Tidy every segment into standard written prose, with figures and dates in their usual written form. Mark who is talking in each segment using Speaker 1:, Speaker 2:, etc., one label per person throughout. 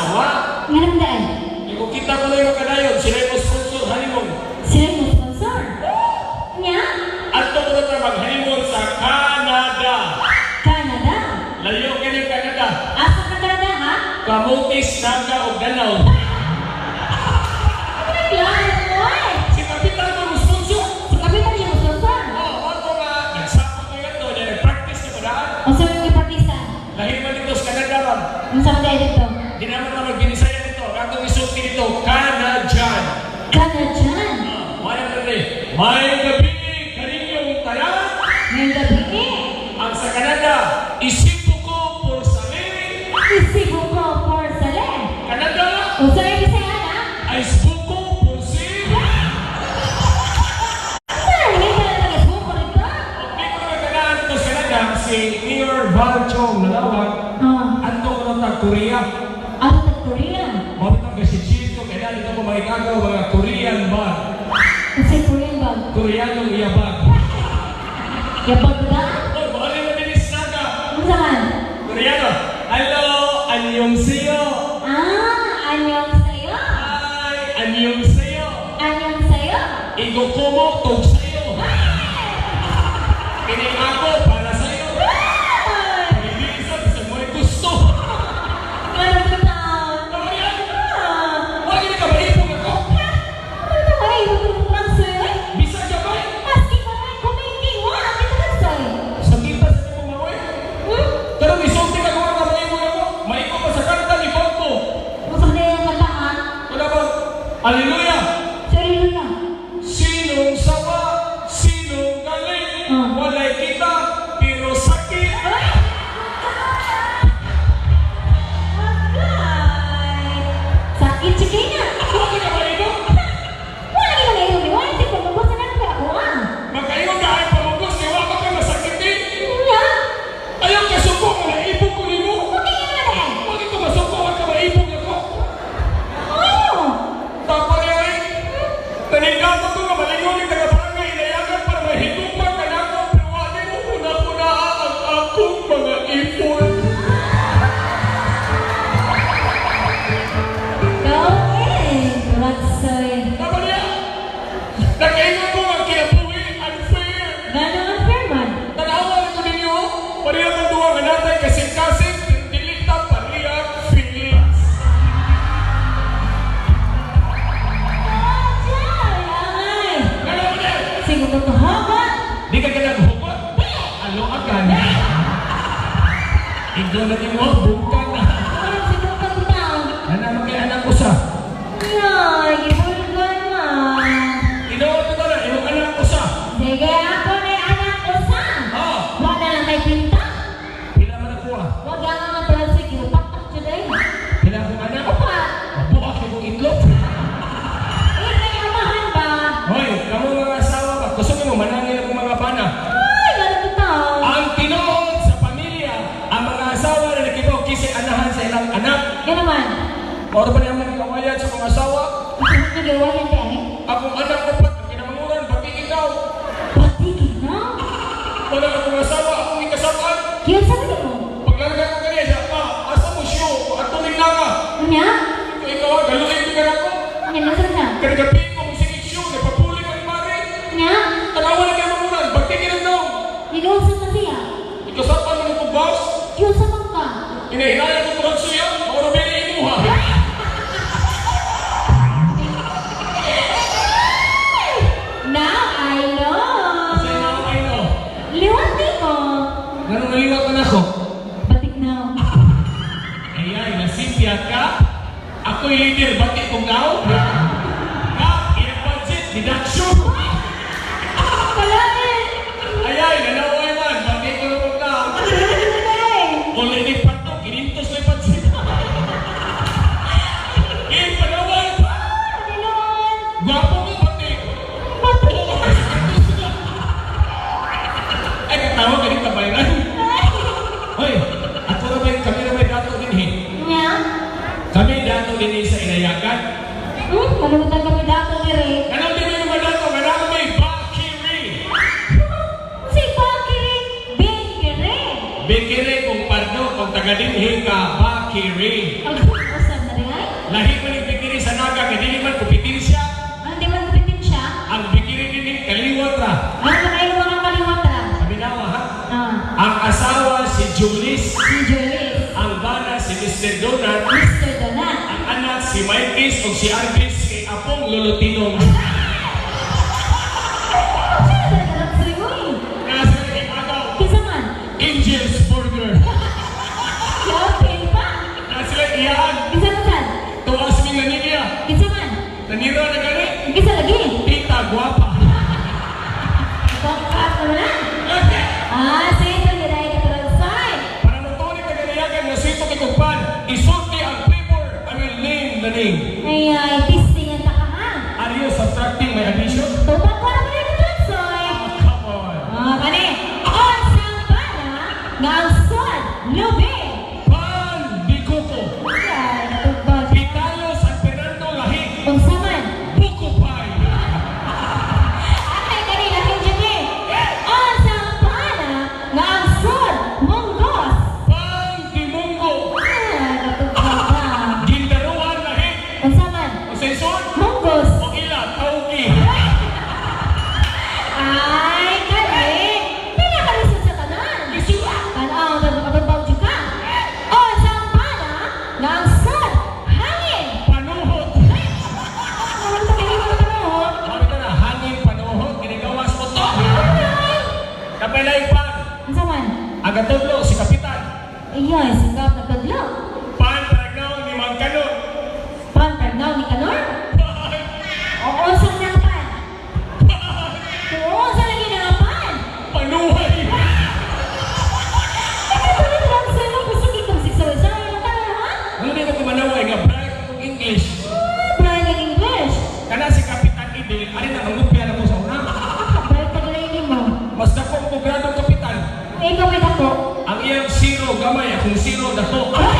Speaker 1: asawa.
Speaker 2: Nga naman daan.
Speaker 1: Kung kita ko na yung makadayon, sila yung sponsor honeymoon.
Speaker 2: Sila yung sponsor. Nya?
Speaker 1: Adto ko na ta mag-honeymoon sa Canada.
Speaker 2: Canada.
Speaker 1: Layo kini Canada.
Speaker 2: Asa ka Canada, ha?
Speaker 1: Kamutis, Naga ug Danau.
Speaker 2: Ano plano mo eh?
Speaker 1: Si Kapitan mo sponsor.
Speaker 2: Si Kapitan yung sponsor.
Speaker 1: Oh, ato nga nagsakop ko yan to, nag-practice ni padaan.
Speaker 2: O sa mga ipatisa.
Speaker 1: Lahi man dito sa Canada, ma'am.
Speaker 2: Ang sa mga dito.
Speaker 1: Di naman na magbinisaya dito. Ang atong isulti dito, Canadian.
Speaker 2: Canadian.
Speaker 1: Maya na rin. May gabi, kaninyong tanan.
Speaker 2: Ngayong gabi eh.
Speaker 1: Ang sa Canada, isipo ko por sali.
Speaker 2: Isibo ko for sale.
Speaker 1: Canada,
Speaker 2: O sa mga Bisaya na?
Speaker 1: ay spuko por si.
Speaker 2: Saan? Ngayon ka na nag-isbo dito?
Speaker 1: Di ko naman kanaan dito sa Canada, si Mayor Val Chong Lalawag,
Speaker 2: Ah.
Speaker 1: anto ko na Korea.
Speaker 2: Asa sa Korea?
Speaker 1: Mabitang kasi Chico, kaya dito ko makikagaw mga Korean bar.
Speaker 2: Kasi Korean ba?
Speaker 1: Koreanong iyabag.
Speaker 2: Yabag ba?
Speaker 1: Oh, baka na dinis naga.
Speaker 2: Ano saan?
Speaker 1: Koreano. Hello, anyong sa'yo.
Speaker 2: Ah, anyong sa'yo.
Speaker 1: Hi, anyong sa'yo.
Speaker 2: Anyong sa'yo.
Speaker 1: Igo kumo, tog sa'yo. Kining ako para sa'yo. Pag-ibig sa mga gusto.
Speaker 2: Ano ba taon?
Speaker 1: Koreano,
Speaker 2: Ah,
Speaker 1: wag ka maipong ako.
Speaker 2: ano ba ay? Ang sa'yo eh?
Speaker 1: Bisa ka ba?
Speaker 2: Maski pa rin kumingking mo, ang kita ka sa'yo.
Speaker 1: Sa kita sa imong maoy.
Speaker 2: Hmm?
Speaker 1: Pero isulti ka kung ang maipong ako. Maiko pa sa kanta ni Bongo.
Speaker 2: Kung sa mga yung kantahan,
Speaker 1: Wala ba? Hallelujah!
Speaker 2: sarili na.
Speaker 1: Sinong sawa, sinong galing, walay kita, pero sakit.
Speaker 2: Ay! Agay! Sakit chicken.
Speaker 1: Huwag ka maibog.
Speaker 2: Wala ka na yung iwan. Hindi ko mabusa na lang ako ah.
Speaker 1: Magkaingon ka ay pamugos, kaya wala ka masakitin.
Speaker 2: Nga?
Speaker 1: Ayaw ka suko, nga naibog ko nimo.
Speaker 2: Okay nga na eh.
Speaker 1: Huwag ito masuko, huwag ka maibog ako.
Speaker 2: Ano?
Speaker 1: Tapa niya eh. Naningkamot ko nga malingon yung taga-barangay, inayagan para mahigugma ka na ako, pero wala mo kuna-kuna ang akong mga ipon.
Speaker 2: Go eh. Ratsoy.
Speaker 1: Tama niya. Nakaingon ko nga kinabuhi, unfair.
Speaker 2: Gano'n ang fair man.
Speaker 1: Tanawa ko ninyo, pareha kang duwa nga natay kasing-kasing, dili ta pareha feelings.
Speaker 2: Ajay! Angay!
Speaker 1: Ano mo na?
Speaker 2: Sige, totoo ba?
Speaker 1: Di ka ganang hugot? Alo agan. Ikaw na nimo, bungkag na.
Speaker 2: Parang siguro ka bitaw.
Speaker 1: Nana kay anak ko sa.
Speaker 2: Ay, gibulgan man.
Speaker 1: Inoon ko na, imong anak ko sa.
Speaker 2: Sige, ako na anak ko sa.
Speaker 1: Ah,
Speaker 2: Wala lang kay pinta.
Speaker 1: pila man ako ah.
Speaker 2: Wag ang mga traffic, patak today.
Speaker 1: Pila akong anak.
Speaker 2: Opa!
Speaker 1: Mabuak akong itlog.
Speaker 2: Eh, kay amahan ba?
Speaker 1: Hoy, kamo mga asawa ba? Gusto mo manangin akong mga bana.
Speaker 2: Ay, ganun bitaw.
Speaker 1: Ang tinuod sa pamilya, ang mga asawa na nakibaw kisay anahan sa ilang anak.
Speaker 2: Yan naman.
Speaker 1: Mao ba niya mga kawayan sa mga asawa?
Speaker 2: Gusto mo nagawa yan, te, ay?
Speaker 1: Akong anak ko pa, kinamanguran, pati ikaw.
Speaker 2: Pati ikaw?
Speaker 1: Wala akong asawa, akong ikasabaan.
Speaker 2: Kaya sabi mo?
Speaker 1: Paglarga ko kaniya siya, pa, asa mo siyo, at tulig na ka.
Speaker 2: Nya?
Speaker 1: Ito ikaw, galuin ko ka na ko.
Speaker 2: Nya, nasa na?
Speaker 1: Kagabi ko kung sige siyo, nagpapuli ka ni Mari.
Speaker 2: Nya?
Speaker 1: Tanawa na kayo manguran, bagtingin ang daw.
Speaker 2: Nilusa na siya.
Speaker 1: Ikasapan mo ng bus,
Speaker 2: Kaya sa ka?
Speaker 1: inahinaya ko kurang suya, mauro ba imuha.
Speaker 2: Now I know.
Speaker 1: Kasi now I know.
Speaker 2: Liwat di ko.
Speaker 1: Ganun naliwat na ako.
Speaker 2: Batik now.
Speaker 1: Ay, ay, nasipya ka. Ako'y leader, bati kong now. Ka, iyang budget, deduction.
Speaker 2: Wala eh.
Speaker 1: Ay, ay, nanaway man, bati ko na kong now. Already pato, kinintos na yung pansin. Eh, panaway pa. Gwapo mo, bati.
Speaker 2: Batik.
Speaker 1: Ay, katawa ka rin kabayran. Hoy, ako na may, kami na may dato din eh.
Speaker 2: Nya?
Speaker 1: Kami dato din eh sa Inayakan.
Speaker 2: Malutan kami dato diri.
Speaker 1: Anong din yung mga dato? Kanang may bakiri.
Speaker 2: Si Bakiri, Bingiri.
Speaker 1: Bikiri kung pardo, kung taga dinhi ka, bakiri.
Speaker 2: Ang usap na rin.
Speaker 1: Lahi man yung bakery sa Naga, kay dili man kompetensya.
Speaker 2: Ano, di man kompetensya?
Speaker 1: Ang bakery dinhi kaliwat ra.
Speaker 2: Ano na kayo mga kaliwat ra?
Speaker 1: Paminawa ha.
Speaker 2: Ah,
Speaker 1: Ang asawa si Julis,
Speaker 2: si Julis.
Speaker 1: Ang bana si Mr. Donat,
Speaker 2: Mr. Donat.
Speaker 1: Ang anak si Mikis o si Arvis kay Apong Lolo Tinong.
Speaker 2: Sino talaga nagsuy mo eh?
Speaker 1: Nasa naging agaw,
Speaker 2: Kinsa man?
Speaker 1: Angel's Burger.
Speaker 2: Okay pa.
Speaker 1: Nasa sila iyaan,
Speaker 2: Kinsa man sad?
Speaker 1: Tuas Minganilia,
Speaker 2: Kinsa man?
Speaker 1: Nanira na gani,
Speaker 2: Kinsa lagi?
Speaker 1: Tita Guapa.
Speaker 2: Bangkat na wala.
Speaker 1: Okay.
Speaker 2: Ah, sige ito nila ikatransay.
Speaker 1: Para matuloy ka ganayagan nga sito kay Kugpan, isulti ang flavor, I will name the name.
Speaker 2: Ay, ay, testing ang taka ha.
Speaker 1: Are you subtracting my addition?
Speaker 2: Tupang ko naman yung katransoy.
Speaker 1: Come on.
Speaker 2: Ah, kani. Unsang bana nga ang son, lubi.
Speaker 1: Pan di Coco.
Speaker 2: Ay, natugtog.
Speaker 1: Vitalo San Fernando Lahi.
Speaker 2: Unsa man?
Speaker 1: Buko Pie.
Speaker 2: Ay, kani lahi jud eh. Unsang bana nga ang son, munggos.
Speaker 1: Pan di Munggo.
Speaker 2: Ay, natugtog ka.
Speaker 1: Gindaruan Lahi.
Speaker 2: Unsa man?
Speaker 1: Unsay son?
Speaker 2: Munggos.
Speaker 1: O ila tawgi.
Speaker 2: Ay, kani. Pinakalisod sa tanan.
Speaker 1: Lisod.
Speaker 2: Tanaw, nagpapabang jud ka. Unsang bana nga ang son, hangin.
Speaker 1: Panuhot.
Speaker 2: Ano pa kayo mga panuhot?
Speaker 1: Sabi ka na, hangin panuhot, ginagawas mo to.
Speaker 2: Ay!
Speaker 1: Kapilay pan.
Speaker 2: Unsa man?
Speaker 1: Ang katudlo, si Kapitan.
Speaker 2: Iyan, sigap na kadlaw.
Speaker 1: Pan pragnaw ni Mangkanon.
Speaker 2: Pan tagnaw ni Kanor?
Speaker 1: Pan.
Speaker 2: Oo, sa napan. Oo, sa lagi napan.
Speaker 1: Panuhay.
Speaker 2: Ay, tuloy lang sa mo gusto kitong sigsaway-saway na tayo, ha?
Speaker 1: Ano din ako manaway nga bright akong English.
Speaker 2: Ah, bright ang English.
Speaker 1: Kana si Kapitan Idil, ari na mangupya na ko sa una.
Speaker 2: Ah, bright ang lady mo.
Speaker 1: Mas dako ko grado kapitan.
Speaker 2: Eh, ikaw may dako.
Speaker 1: Ang iyang zero gamay, akong zero dako.
Speaker 2: Ay!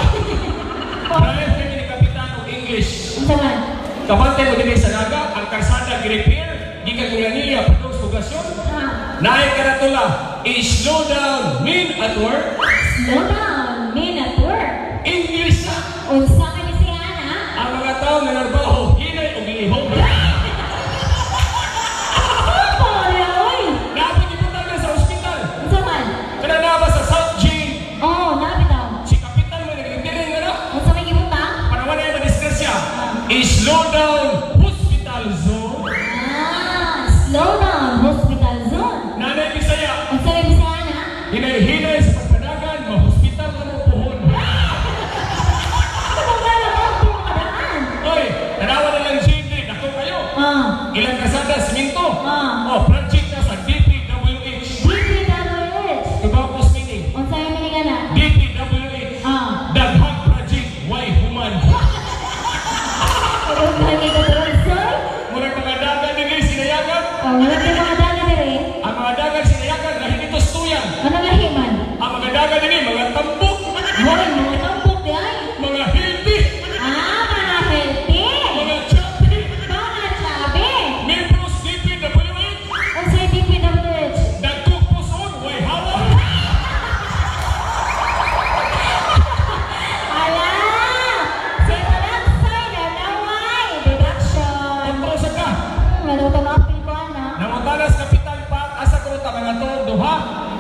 Speaker 1: Bright kami ni Kapitan og English.
Speaker 2: Unsa man?
Speaker 1: Kabantay mo dinhi sa Naga, ang karsada gi-repair, gikan Milanilla padung sa Poblasyon.
Speaker 2: Ah,
Speaker 1: Naay karatula, i-slow down mean at work.
Speaker 2: Slow down, men at work.
Speaker 1: English na.
Speaker 2: Unsa ka ni si Ana?
Speaker 1: Ang mga tao nga narbaho, hinay og lihok.
Speaker 2: Ano, oy?
Speaker 1: Dapat ipunta na sa ospital.
Speaker 2: Unsa man?
Speaker 1: Kana na ba sa South Jail?
Speaker 2: Oo, nabi daw.
Speaker 1: Si Kapitan mo nagrindirin nga na.
Speaker 2: Unsa may gibutang?
Speaker 1: Para wala yung madisgrasya. I-slow down hospital zone.
Speaker 2: Ah, slow down, hospital zone.
Speaker 1: Nanay Bisaya,
Speaker 2: Unsa may bisaya na?
Speaker 1: hinay-hinay sa pagpadagan, ma-hospital ka mo puhon.
Speaker 2: Ano bang gala mo? Kung kadaan.
Speaker 1: Oy, tanawa na lang GD, dako kayo.
Speaker 2: Ah,
Speaker 1: Ilang kasada, siminto.
Speaker 2: Ah.
Speaker 1: Oh, project na sa DPWH.
Speaker 2: DPWH.
Speaker 1: Tubakos meaning,
Speaker 2: Unsa may meaning ana?
Speaker 1: DPWH.
Speaker 2: Ah.
Speaker 1: Daghang project, why human?
Speaker 2: Ano ba kita turon, sir?
Speaker 1: Murag mga dagan dinhi sinayagan.
Speaker 2: Oh, wala kay mga dagan diri.
Speaker 1: Ang mga dagan sinayagan, lahi nito tuyan.
Speaker 2: Ano nga himan?
Speaker 1: Ang mga dagan dinhi, mga tambok,
Speaker 2: Hoy, mga tampok di ay.
Speaker 1: Mga healthy,
Speaker 2: Ah, mga healthy.
Speaker 1: Mga chubby.
Speaker 2: Mga chubby.
Speaker 1: Membros DPWH,
Speaker 2: Unsa DPWH?
Speaker 1: dagkong puson, way hawa.
Speaker 2: Ala! Sa Taraksay na naway. Deduction.
Speaker 1: Otro sa ka.
Speaker 2: Ano ito maapil ko, ana?
Speaker 1: Nangutanas kapitan pa, asa ko ta mga to, duha.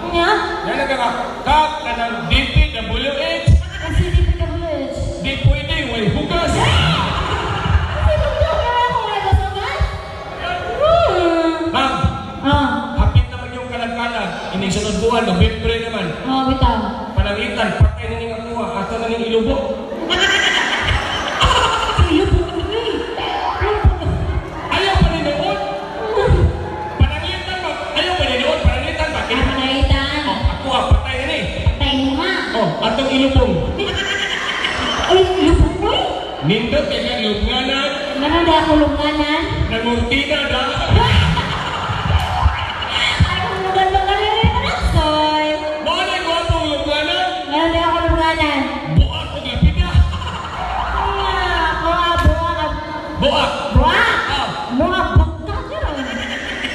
Speaker 2: Nga?
Speaker 1: Yan ang nga, kap na ng DPWH,
Speaker 2: Kasi DPWH.
Speaker 1: Di pwede, way hugas.
Speaker 2: Kasi nung ako wala gasugas.
Speaker 1: Ma'am,
Speaker 2: Ah,
Speaker 1: hapit naman yung kalagkalag. Ining sunod buwan, Nobyembre naman.
Speaker 2: Oh, bitaw.
Speaker 1: Panangitan, patay na ning akuha, ato na ning ilubo.
Speaker 2: Sa'yo po eh.
Speaker 1: Ayaw pa ni noon. Panangitan ba? Ayaw pa ni noon, panangitan ba?
Speaker 2: Ah, panangitan.
Speaker 1: Oh, akuha, patay na ni.
Speaker 2: Patay mo nga.
Speaker 1: Oh, atong ilubong.
Speaker 2: Ay, lubog ko eh.
Speaker 1: Nindot kay kang lubnganan,
Speaker 2: Ano na ako lubnganan?
Speaker 1: nangurtina da.
Speaker 2: Ay, lubngan rin Soy.
Speaker 1: Mao na gwapong lubnganan,
Speaker 2: Ano na ako lubnganan?
Speaker 1: Buak og lapida.
Speaker 2: Ay, ako, ah, buwak.
Speaker 1: Buak.
Speaker 2: Buwak!
Speaker 1: Ah,
Speaker 2: Mga bangka ka.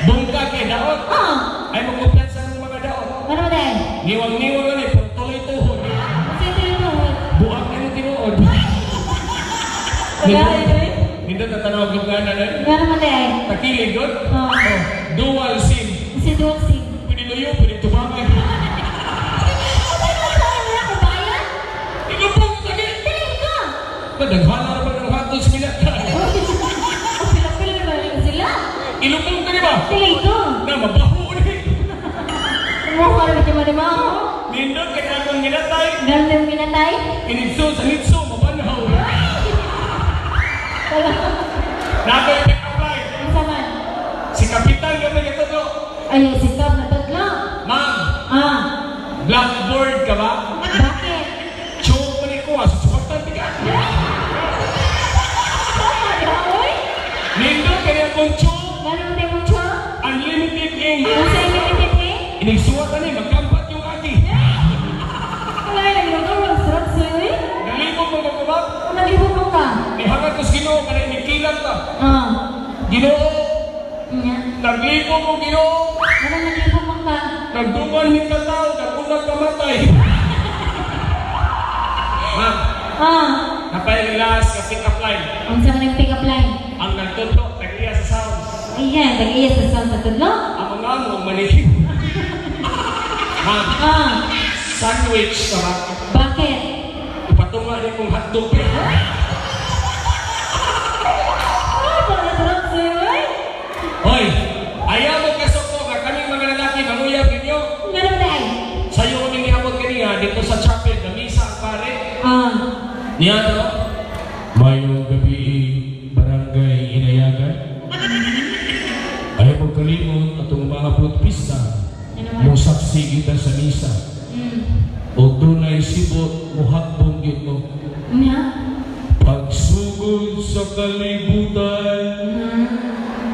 Speaker 1: Bungka kay daot.
Speaker 2: Ah,
Speaker 1: Ay magmuplan sa mga daot.
Speaker 2: ano ba dahil?
Speaker 1: Niwang-niwang na ni, pero tuloy tuhod.
Speaker 2: Kasi ito yung tuhod.
Speaker 1: Buak na ni tinuod. nga na.
Speaker 2: Nga naman di ay.
Speaker 1: Takilig yun.
Speaker 2: Oh.
Speaker 1: Oh, dual SIM.
Speaker 2: Si dual SIM.
Speaker 1: Pwede luyo, pwede tumangay.
Speaker 2: Ay, masaya na ako bayan.
Speaker 1: Ilupong lagi.
Speaker 2: Dili ka.
Speaker 1: Nadaghala na ba ng hotdog sa minatay?
Speaker 2: Oh, pila-pila na rin sila.
Speaker 1: Ilupong ka di ba?
Speaker 2: Dili ko.
Speaker 1: Na, mabaho ni.
Speaker 2: Mukha rin di ba ako?
Speaker 1: Nindot kay akong ginatay.
Speaker 2: Ganun yung minatay?
Speaker 1: Inigso sa hitso, mabanhaw.
Speaker 2: Wala.
Speaker 1: Nakoy pick up line.
Speaker 2: Ang saman.
Speaker 1: Si Kapitan kami katudlo.
Speaker 2: Ay, si Kap na tatlo.
Speaker 1: Ma'am,
Speaker 2: Ah,
Speaker 1: blackboard ka ba?
Speaker 2: bakit?
Speaker 1: Choke mo ni ko, ah, susupagtan ka.
Speaker 2: Ay, oy!
Speaker 1: Nindot kay akong choke.
Speaker 2: Ganun na yung siya?
Speaker 1: Unlimited ink.
Speaker 2: Ang sa inyo eh?
Speaker 1: Inigsuwat na ni, magkampat yung aki.
Speaker 2: Wala yung lugar, ang sarap sa'yo eh.
Speaker 1: Nalibog mo magkabak.
Speaker 2: Kung naglibog mo ka.
Speaker 1: Nihangat ko sa Ginoo kana inikilat ta.
Speaker 2: Ah,
Speaker 1: Ginoo,
Speaker 2: nya.
Speaker 1: naglibog mo Ginoo.
Speaker 2: Ano naglibog mo ka?
Speaker 1: Nagduman ni kataw, nagunag kamatay. Ma'am,
Speaker 2: Ah,
Speaker 1: napay last ka pick up line.
Speaker 2: ang sa mga pick up line.
Speaker 1: Ang nagtuto, tag-iya sa sound.
Speaker 2: Ayan, tag-iya sa sound sa tudlo.
Speaker 1: Ang mga mo, manihim. Ma'am,
Speaker 2: Ah,
Speaker 1: sandwich ka ba?
Speaker 2: bakit?
Speaker 1: Ipatunga niya kong hotdog.
Speaker 2: Ah, parang sarap sa'yo eh.
Speaker 1: Hoy, ayaw mo kasuko nga kaming mga lalaki, manguyab ninyo.
Speaker 2: Nga naman ay.
Speaker 1: Sayo kami niabot kaniya dito sa chapel, namisa ang pare.
Speaker 2: Ah,
Speaker 1: Niya no?
Speaker 3: Mayong gabi, barangay Inayagan. Ayaw mo kalimot atong maabot pista,
Speaker 2: ano naman?
Speaker 3: musaksi kita sa misa. O dunay sibot, muhakbong yun mo.
Speaker 2: Nya?
Speaker 3: Pagsugod sa kalibutan,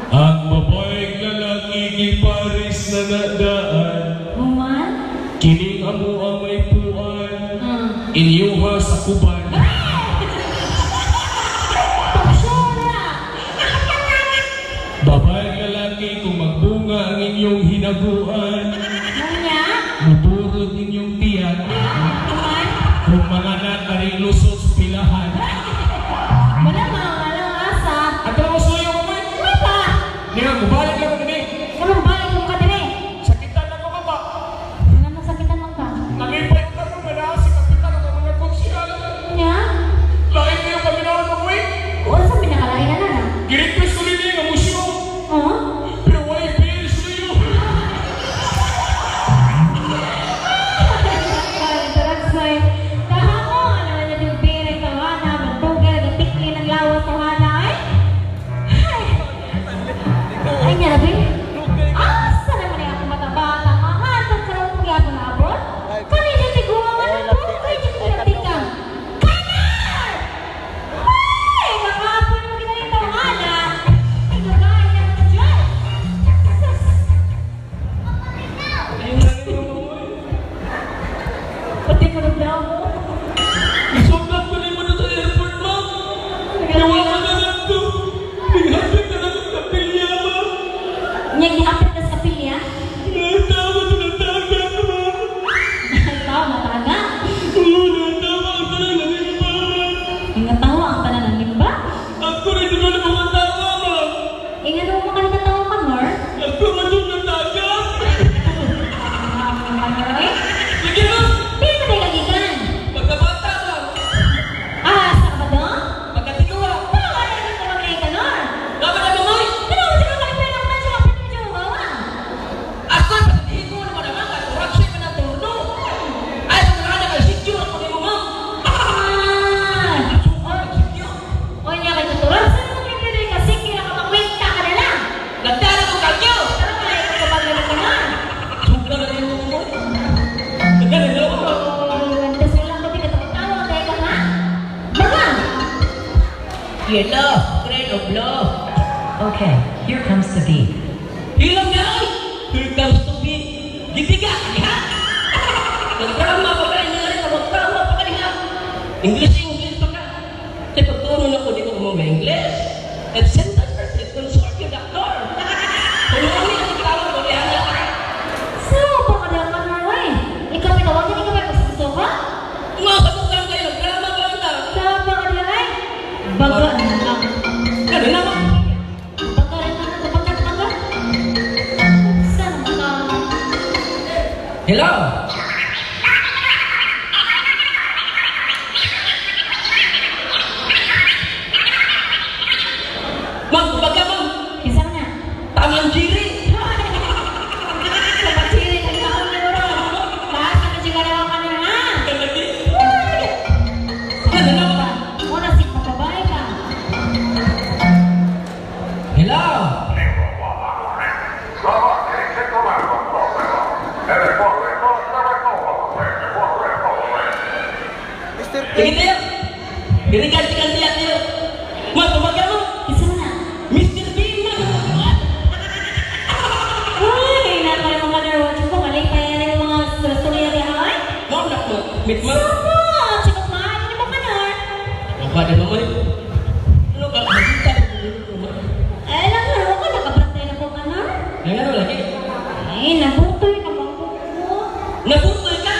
Speaker 3: ang babaeng lalaki giparis na nadaan.
Speaker 2: Human?
Speaker 3: Kining amo ang may puan,
Speaker 2: Ah.
Speaker 3: inyuha sa kuban.
Speaker 2: Pagsura!
Speaker 3: Babaeng lalaki, kung magbunga ang inyong hinaguan,
Speaker 2: Nya?
Speaker 3: muburot inyong tiyan,
Speaker 2: Human?
Speaker 3: kung mga anak rin lusot sa pilahan.
Speaker 2: Wala mga walang asa.
Speaker 1: At mo suyo mo man.
Speaker 2: Uy pa!
Speaker 1: Niya, mubalik lang ko dinhi.
Speaker 2: Anong balik mo ka dire?
Speaker 1: Sakitan ako ka ba?
Speaker 2: Ano masakitan man ka?
Speaker 1: Nalipay ko na nga naa si kapitan ang mga konsyal.
Speaker 2: Nya?
Speaker 1: Lain kayo kami na ako eh.
Speaker 2: Wala sa pinakalain na na.
Speaker 1: Girequest ko ninyo nga musyo.
Speaker 2: Oh?
Speaker 1: Pero why bills niyo?
Speaker 2: Taraksoy. Kahapon, naman niya yung pera tawana, magtugel, nagtikli ng lawas tawana ay. Ay! Ay niya rabi. Asa naman niya ako matabata nga hantod sa rawang gyapon abot? Kanina tiguan nga ng bukay niya pinatikang. Kanar! Ay! Kakapon mo kita yung tawana. Ay, gagaya na ka dyan. Sus! Pati ko na mo.
Speaker 1: Isugat ko nimo na sa airport, ma'am. Iwa ka na lang to. Nihapit na lang sa kapilya, ma'am.
Speaker 2: Nya gihapit na sa pilya?
Speaker 1: Natawa sa nataga, ma'am.
Speaker 2: Ikaw, mataga.
Speaker 1: Oo, natawa ang tanan ng iba, ma'am.
Speaker 2: Nga tawa ang tanan ng limba.
Speaker 1: Ako rin doon ang mga tawa, ma'am.
Speaker 2: Inga mo ka nakatawa ka, Nor.
Speaker 1: Ako man doon nataga.
Speaker 2: Eh,
Speaker 1: Sige, ma'am.
Speaker 2: pila ka tayo kagikan?
Speaker 1: Pagkabata, ma'am.
Speaker 2: Ah, sa ka ba doon?
Speaker 1: Pagkatigawa.
Speaker 2: Tawa ka na rin ka ka, Nor.
Speaker 1: Dapat ano, ma'am?
Speaker 2: Pero mo siya kalipay ng tansya, kapit mo siya gawa.
Speaker 4: Ako, pagdihin ko naman naman, corruption ka na turno. Ay, kung nakada ka, secure ako ni mo, ma'am.
Speaker 2: Ah!
Speaker 4: Secure.
Speaker 2: O niya kay tuturan, saan mo pwede ka? Sige na ka makwenta ka na lang.
Speaker 4: Nagdala ko kanyo.
Speaker 2: Pero kaya ito ka pag ka, Nor.
Speaker 4: Sobra na yung mo. Nagdala na ako, ma'am.
Speaker 2: Oh, sila ko tinatawa tayo ka, ha? Baga!
Speaker 4: Dear love, friend of love.
Speaker 5: Okay, here comes the beat.
Speaker 4: Hilang na ay. Here comes to be. Gibiga, ha? Nagdrama pa ka rin, nagdrama pa ka rin, ha? English, English pa ka. Sa pagturo na ko dito mo may English. And sentence perfect, consult your doctor. Kung ano yung reklamo ko, di hanap ka.
Speaker 2: So, baka na ka na eh. Ikaw may tawagan, ikaw may pagsusuka?
Speaker 4: Mga kabukan kayo, nagdrama pa lang ta.
Speaker 2: Sa baka na ay? Baga na lang.
Speaker 4: Ano naman? Hello? Ma'am, kumbaga ma'am,
Speaker 2: Kinsa man na?
Speaker 4: Tamang jiri.
Speaker 2: Kapatiri, nagkaon na ro. Taas na kasi ka naman ka na, ha?
Speaker 4: Ano na ba?
Speaker 2: Muna si pababae ka.
Speaker 4: Hello? Sige tayo. Dirigan-tigan tiyak niyo. Ma'am, kumbaga ma'am,
Speaker 2: Kinsa man na?
Speaker 4: Mr. Bean ma'am.
Speaker 2: Uy, napay mga nerwatch ko. Malipay na yung mga storya niya, ay.
Speaker 4: Ma'am, nak mo. Meet ma'am.
Speaker 2: Sama! Sige, mahal mo ka na.
Speaker 4: Ano ka, di ba, ma'am? Ano ka? Magkita ko.
Speaker 2: Ay, lang, laro ko. Nakabantay na ko ka na.
Speaker 4: Ay, ano lagi?
Speaker 2: Ay, nabutoy na bang ko.
Speaker 4: Nabutoy ka!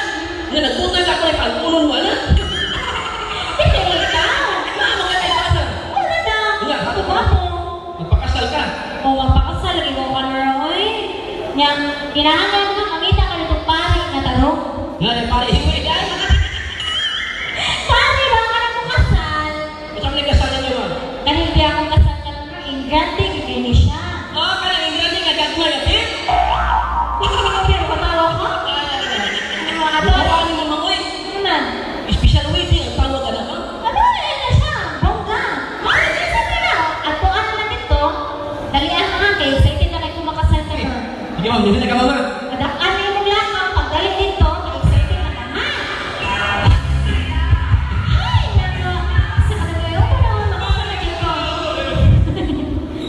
Speaker 4: Na nagbutoy ka ako ng pag-unon mo, anak!
Speaker 2: Hindi, ikaw.
Speaker 4: Maamo ka kay Pana!
Speaker 2: Wala na.
Speaker 4: Nga.
Speaker 2: Ito ba ako?
Speaker 4: Magpakasal ka!
Speaker 2: O, mapakasal. Lagi ko ka na, oy. Nya, kinahanglan ko mangita ka nitong pare nga tarong.
Speaker 4: Nga na pare, hiway dahil!
Speaker 2: Pare, ba ka na mo kasal?
Speaker 4: Masam na kasal niyo, ma'am.
Speaker 2: Kanil di akong kasal ka lang, ingrante, kay ni siya.
Speaker 4: Ah, kanang ingrante nga gagmay, ate!
Speaker 2: Pero katawa ko? Ano mga to?
Speaker 4: Bukuan mo, ma'am, oy!
Speaker 2: Ano man?
Speaker 4: Special wedding ang tawag ka na, ma'am.
Speaker 2: Ano eh, na siya? Bongga. Ano siya sa na? At kung ano na dito, dalian na nga kay excited na kay kumakasal ka na.
Speaker 4: Sige, ma'am, dito na ka, mama.
Speaker 2: Madakan na yung lakang, pagdaling dito, excited na ka, ha? Ay, nako. Sa kagayo ko na, makasal na dito.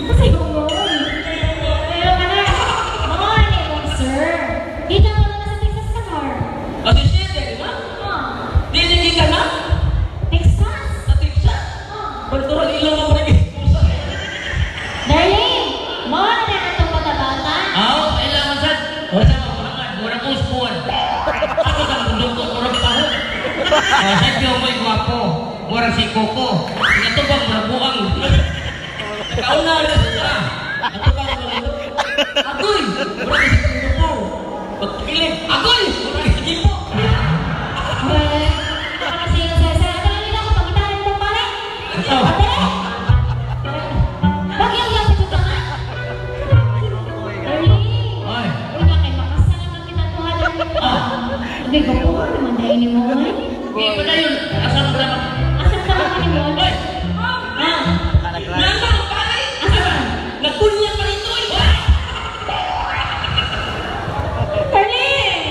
Speaker 2: Kasi gumoy. Pero ka na, mga ano sir. Dito ka na sa Texas ka, Nor.
Speaker 4: Kasi siya, di ba?
Speaker 2: Oh,
Speaker 4: Dili ka na?
Speaker 2: Texas.
Speaker 4: Sa Texas?
Speaker 2: Oh.
Speaker 4: Kultural ilong mo pa rin.
Speaker 2: Darling, mo na na itong bata-bata.
Speaker 3: Aw, kailangan sad. Wala sa mga pangan, murag usbon. Ako sa bundok murag paho. Ah, sadyo mo'y gwapo. Murag si Coco. Nga to bang murag buang.
Speaker 4: Nakauna na siya. Ato ba ang mga Agoy! Murag sa ko. Pagkilig, agoy! Murag sa gipo.
Speaker 2: Well, ako na siya sa sa Ate lang ako pangitahan itong pare. Ate! Bagyo yung sa tuta nga. Darling,
Speaker 3: Ay.
Speaker 2: uy nga kay makasal naman kita tuha darling. Okay, gapo naman dahil ni mo ay.
Speaker 3: Di pa na yun. Asa mo na
Speaker 2: Asa ka naman ni mo?
Speaker 4: Oy!
Speaker 2: Ah,
Speaker 4: Nasa ang pare!
Speaker 2: asa ka?
Speaker 4: Nagpunya pa rito eh!
Speaker 2: Darling!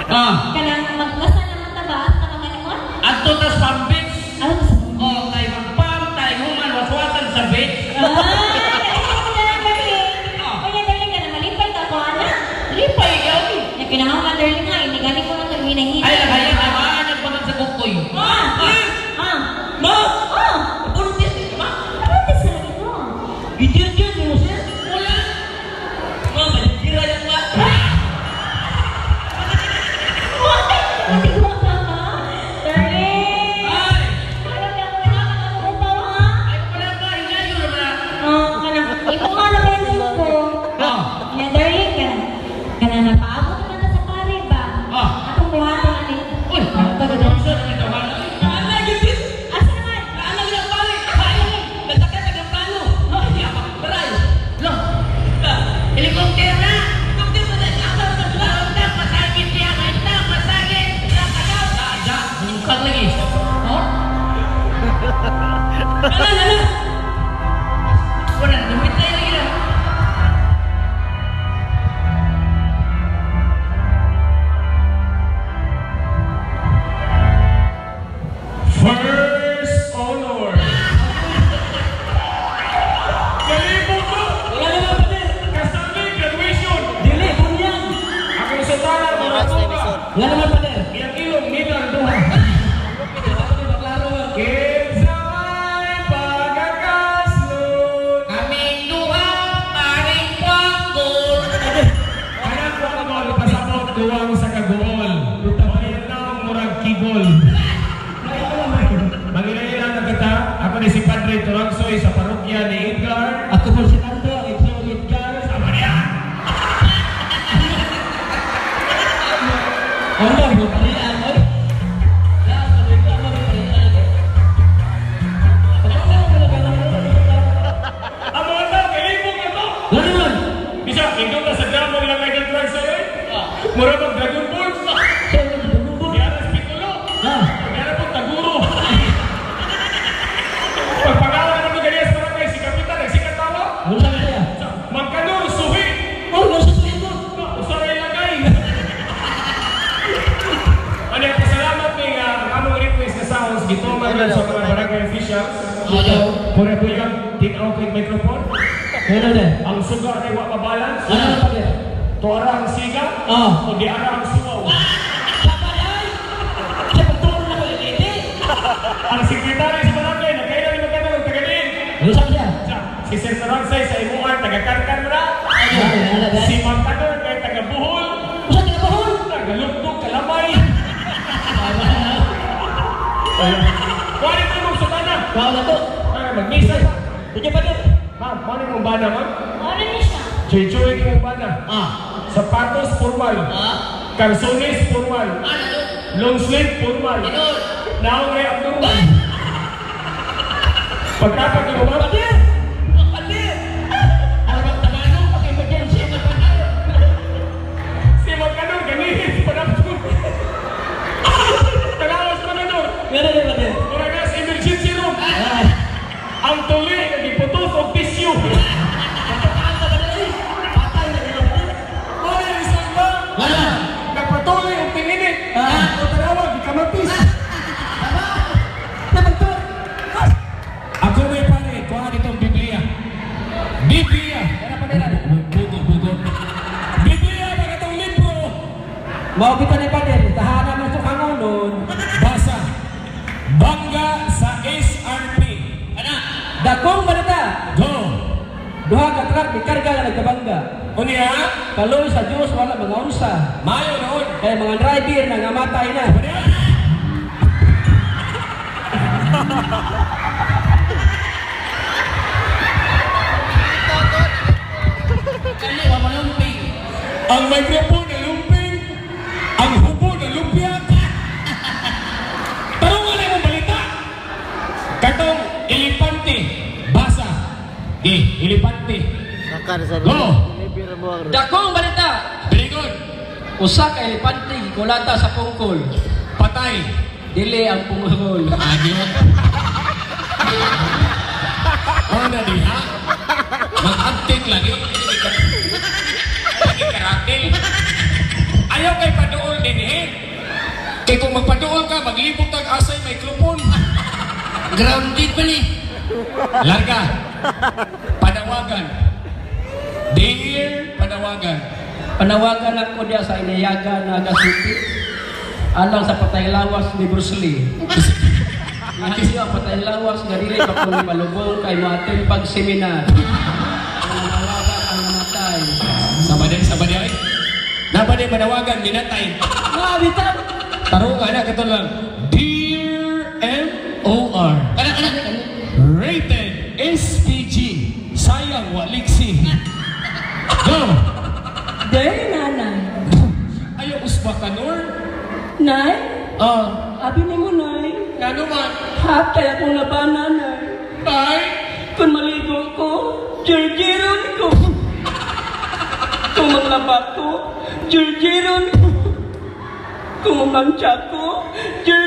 Speaker 3: Ah,
Speaker 2: Kanang magkasal naman ta ba? Asa ka naman ni mo?
Speaker 3: adto tas pambits.
Speaker 2: Ano sa
Speaker 3: O kay magpam tay human waswasan sa beach.
Speaker 2: Ah, darling. Uy, darling ka na malipay ka ko, ana.
Speaker 3: Lipay yaw.
Speaker 2: Na kinahanglan darling nga, ini gani ko lang kay hinahin.
Speaker 3: Ay ay ay nagpamag sa kukoy.
Speaker 2: Ah! Ah!
Speaker 4: Ma!
Speaker 2: Oh!
Speaker 4: Buntis di ba?
Speaker 2: Ano sa lagi ko?
Speaker 4: Gidirgir ni mo sir?
Speaker 3: Wala.
Speaker 4: Ma, malikira yan ma!
Speaker 2: Hindi ko ka ha? Darling!
Speaker 3: Ay,
Speaker 2: Ayaw na ko na ako upaw ha?
Speaker 3: ay wala ka hingayo na.
Speaker 2: Ah, kanang imo nga na ba ko?
Speaker 3: Ah,
Speaker 2: Ya darling kana. Kana na paabot man na sa pare ba?
Speaker 3: ah.
Speaker 2: Atong buhaton ani.
Speaker 3: Uy, pagkatapos na tawanan.
Speaker 4: Naana gid!
Speaker 2: Asa naman?
Speaker 4: Naana gid ang pare! Ay! Nasakay ka ng plano! Hindi ako baray!
Speaker 3: Lo, helicopter na.
Speaker 4: Helicopter na dahil asa na sila!
Speaker 3: Unda pasagit niya, unda pasagit. Ada, bungkag lagi. Oh,
Speaker 4: Nana, nana!
Speaker 3: wala damit na lagi na.
Speaker 1: First honor. Kalibot mo!
Speaker 4: Wala naman pader!
Speaker 1: Kasali, graduation!
Speaker 4: Dili, bunyag!
Speaker 1: Akong sutana, mga tuba.
Speaker 4: Wala naman pader!
Speaker 1: Iyang ilong, nidang duha.
Speaker 4: Klaro man!
Speaker 1: Kinsa may pagkakaslot.
Speaker 3: Kaming duha, paring panggol.
Speaker 1: Anak ko ang mga ipasabot duwang sa kaguol. Utabayan na ang murag kigol. Manginayila na kita. Ako ni si Padre Turangsoy sa parokya ni Edgar.
Speaker 4: Ako po si Tando, ang isang Edgar.
Speaker 1: Sama niya!
Speaker 4: Ano, buklian, oy.
Speaker 1: Ang mga tao, kalibog na to.
Speaker 4: Ano man?
Speaker 1: Bisa, indot na sa drama nila kay drag sa'yo eh. Mura mag Dragon Balls. Diara sa Piccolo. Diara po Taguro. Pagpagawa naman ng ganyan sa barangay, si Kapitan, nagsikat tawa.
Speaker 4: Wala na siya.
Speaker 1: Magkanor, suhi.
Speaker 4: Oh, nasa suhi ko.
Speaker 1: Usaray lagay. Ano yung pasalamat ni nga ang among request na sounds gituman yun sa mga barangay officials.
Speaker 4: Ano?
Speaker 1: Pura po yung tinaw ko yung microphone.
Speaker 4: Ano na?
Speaker 1: Ang sugar ay wa mabalance.
Speaker 4: Ano na pala?
Speaker 1: Tuara ang siga.
Speaker 4: Ah.
Speaker 1: O di ara ang suwaw.
Speaker 4: Sama na ay! Sa pagtulong na ko yung iti.
Speaker 1: Ang sekretary sa barangay, nagkailan ni magkano ng tagalin.
Speaker 4: Ano sabi siya?
Speaker 1: Si Sir Naransay sa imuan, taga-karkar mo na.
Speaker 4: Ano? Ano?
Speaker 1: Si Magkanor kay taga-Buhol.
Speaker 4: Usa taga-Bohol?
Speaker 1: Taga-Lugdog, Kalamay. Kuha nito mong sutana.
Speaker 4: Wow na to.
Speaker 1: Ah, magmisa pa.
Speaker 4: Hindi pa din.
Speaker 1: Ma'am, paano mong bana, ma'am?
Speaker 2: Ano ni siya?
Speaker 1: Chuy-chuy mong bana.
Speaker 4: Ah.
Speaker 1: Sapatos, formal.
Speaker 4: Ah.
Speaker 1: Calzones, formal.
Speaker 4: Ano to?
Speaker 1: Long sleeve, formal.
Speaker 4: Tinod.
Speaker 1: Naong ray abnormal. Pagkapag ni ma'am,
Speaker 4: Padir! Padir! Ang tamanong pag-emergency ang padir.
Speaker 1: Si Magkanor, ganihit, panaptog. Tagawas Magkanor.
Speaker 4: Meron na padir.
Speaker 1: Mura na sa emergency room. Ang tuli, nagiputos og tissue.
Speaker 4: Patay na gano'n padir.
Speaker 1: Mura isang ba?
Speaker 4: Wala.
Speaker 1: Nagpatuloy og tinginit.
Speaker 4: Ah.
Speaker 1: O tanawa, gikamatis.
Speaker 4: Tama. Napagto.
Speaker 1: Ako may pare, kuha nitong Biblia. Biblia. Bugo, bugo. Biblia, mga itong libro.
Speaker 4: Mao kita ni padir, tahanan mo sa kangonon.
Speaker 1: Basa. Bangga sa SRP.
Speaker 4: Ana. Dakong balita.
Speaker 1: Go.
Speaker 4: Duha ka truck gikarga nga nagkabangga.
Speaker 1: Unya,
Speaker 4: Kaloy sa Dios wala mga unsa.
Speaker 1: mayo noon.
Speaker 4: Kay mga driver na ngamatay na.
Speaker 1: Unya.
Speaker 3: Kani wa malumping.
Speaker 1: Ang microphone na lumping, ang hubo na lumpia. Tarungan na imong balita. Katong elepante, basa. Di, elepante. Go!
Speaker 4: Dakong balita.
Speaker 1: Very good.
Speaker 4: Usa ka elepante gikulata sa pungkol.
Speaker 1: Patay.
Speaker 4: Dili ang pungkol.
Speaker 1: Adiyo. Ano di ha? Mag-acting lagi. Lagi karatil. Ayaw kay paduol din eh. Kay kung magpaduol ka, maglibot ang asay microphone.
Speaker 3: Grounded pa ni.
Speaker 1: Larga. Panawagan. Dear Panawagan.
Speaker 4: Panawagan ako diya sa Inayaga na City. Alang sa patay lawas ni Bruce Lee. Ihasyo ang patay lawas nga dili pa kung malubong kay moatin pag seminar. Ang nawagan ang namatay.
Speaker 1: Sabade, sabade ay. Nabade panawagan, minatay.
Speaker 4: Nga bitaw.
Speaker 1: Tarungan na, kato lang. Dear M.O.R.
Speaker 3: Kana kana kana.
Speaker 1: Rated SPG. Sayang, waliksi. Go!
Speaker 4: Day nanay.
Speaker 1: Ayaw usba ka, Nor?
Speaker 4: Nay,
Speaker 1: Ah,
Speaker 4: abi nimo nay.
Speaker 1: ngano man?
Speaker 4: Hatay akong labanan nay.
Speaker 1: Tay?
Speaker 4: Kung maligo ko, jirjiron ko. Kung maglaba ko, jirjiron ko. Kung mamantsa ko, jirjiron.